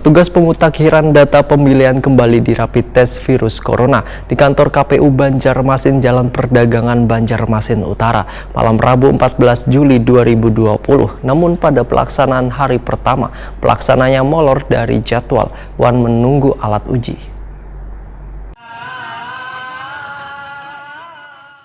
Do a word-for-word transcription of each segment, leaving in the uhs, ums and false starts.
Tugas pemutakhiran data pemilihan kembali di rapid test virus corona di kantor K P U Banjarmasin, Jalan Perdagangan, Banjarmasin Utara, malam Rabu empat belas Juli dua ribu dua puluh. Namun pada pelaksanaan hari pertama, pelaksananya molor dari jadwal wan menunggu alat uji.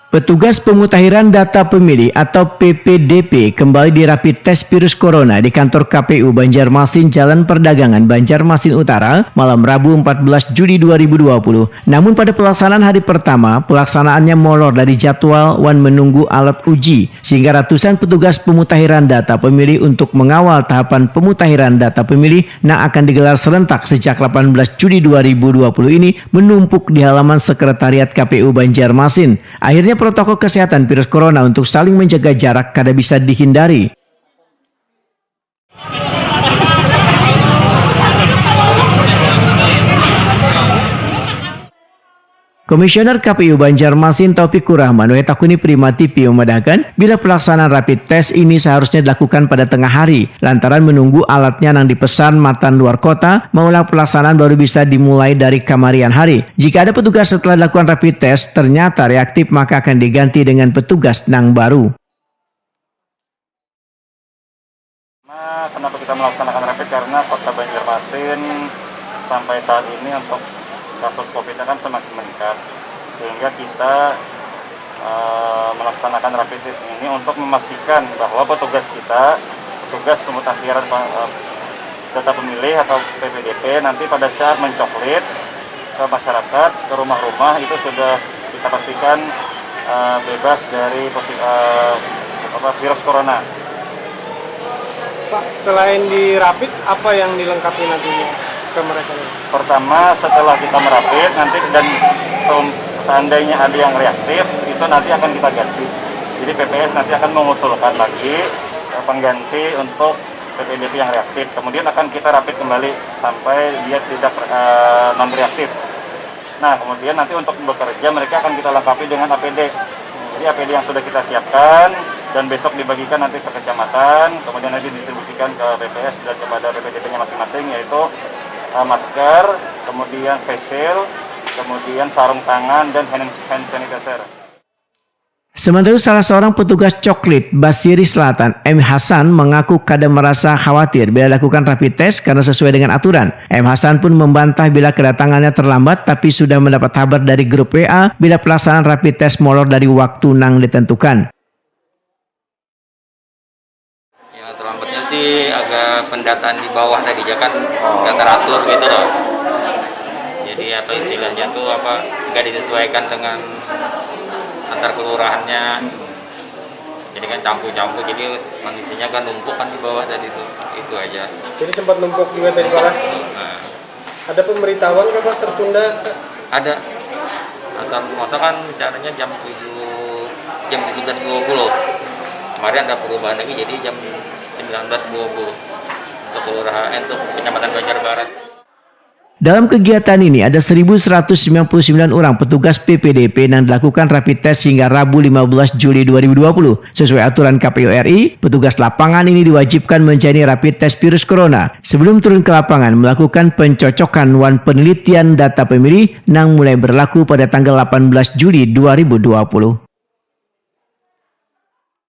Petugas pemutahiran data pemilih atau P P D P kembali di rapid test virus corona di kantor K P U Banjarmasin, Jalan Perdagangan, Banjarmasin Utara, malam Rabu empat belas Juli dua ribu dua puluh. Namun pada pelaksanaan hari pertama, pelaksanaannya molor dari jadwal wan menunggu alat uji, sehingga ratusan petugas pemutahiran data pemilih untuk mengawal tahapan pemutahiran data pemilih yang akan digelar serentak sejak delapan belas Juli dua ribu dua puluh ini menumpuk di halaman Sekretariat K P U Banjarmasin. Akhirnya protokol kesehatan virus corona untuk saling menjaga jarak kada bisa dihindari. Komisioner K P U Banjarmasin Taufikur Rahman wae takuni Prima T V memadahkan, bila pelaksanaan rapid test ini seharusnya dilakukan pada tengah hari, lantaran menunggu alatnya nang dipesan matan luar kota, maulah pelaksanaan baru bisa dimulai dari kamarian hari. Jika ada petugas setelah dilakukan rapid test ternyata reaktif, maka akan diganti dengan petugas nang baru. Nah, kenapa kita melaksanakan rapid? Karena kota Banjarmasin sampai saat ini untuk kasus covid-nya kan semakin meningkat, sehingga kita eh, melaksanakan rapid test ini untuk memastikan bahwa petugas kita, petugas pemutakhiran eh, data pemilih atau P P D P nanti pada saat mencoklit ke masyarakat, ke rumah-rumah itu sudah kita pastikan eh, bebas dari posi- eh, apa, virus corona. Pak, selain di rapid, apa yang dilengkapi nantinya ke mereka ini? Pertama, setelah kita merapid nanti dan se- seandainya ada yang reaktif, itu nanti akan kita ganti. Jadi P P S nanti akan mengusulkan lagi eh, pengganti untuk P P D P yang reaktif. Kemudian akan kita rapid kembali sampai dia tidak eh, non reaktif. Nah, kemudian nanti untuk bekerja mereka akan kita lengkapi dengan A P D. Jadi A P D yang sudah kita siapkan dan besok dibagikan nanti ke kecamatan, kemudian nanti didistribusikan ke P P S dan kepada P P D P-nya masing-masing, yaitu eh, masker, kemudian face shield, kemudian sarung tangan dan hand, hand sanitizer. Sementara itu, salah seorang petugas coklit Basiri Selatan, M Hasan, mengaku kada merasa khawatir bila dilakukan rapid test karena sesuai dengan aturan. M Hasan pun membantah bila kedatangannya terlambat, tapi sudah mendapat kabar dari grup W A bila pelaksanaan rapid test molor dari waktu nang ditentukan. Ya, terlambatnya sih agak pendataan di bawah tadi aja kan nggak teratur gitu loh. Jadi apa istilahnya tuh apa nggak disesuaikan dengan antar kelurahannya. Jadi kan campur-campur jadi manusianya kan numpuk kan di bawah tadi tuh. Itu aja. Jadi sempat numpuk juga tadi Pak. Nah. Ada pemberitahuan kah Pak tertunda? Ada. Asal masa kan caranya jam tujuh jam tujuh belas dua puluh. Kemarin ada perubahan lagi jadi jam sembilan belas dua puluh untuk kelurahan eh, untuk kecamatan Banjar Barat. Dalam kegiatan ini ada seribu seratus sembilan puluh sembilan orang petugas P P D P yang dilakukan rapid test hingga Rabu lima belas Juli dua ribu dua puluh. Sesuai aturan K P U R I, petugas lapangan ini diwajibkan menjalani rapid test virus corona sebelum turun ke lapangan melakukan pencocokan wan penelitian data pemilih nang mulai berlaku pada tanggal delapan belas Juli dua ribu dua puluh.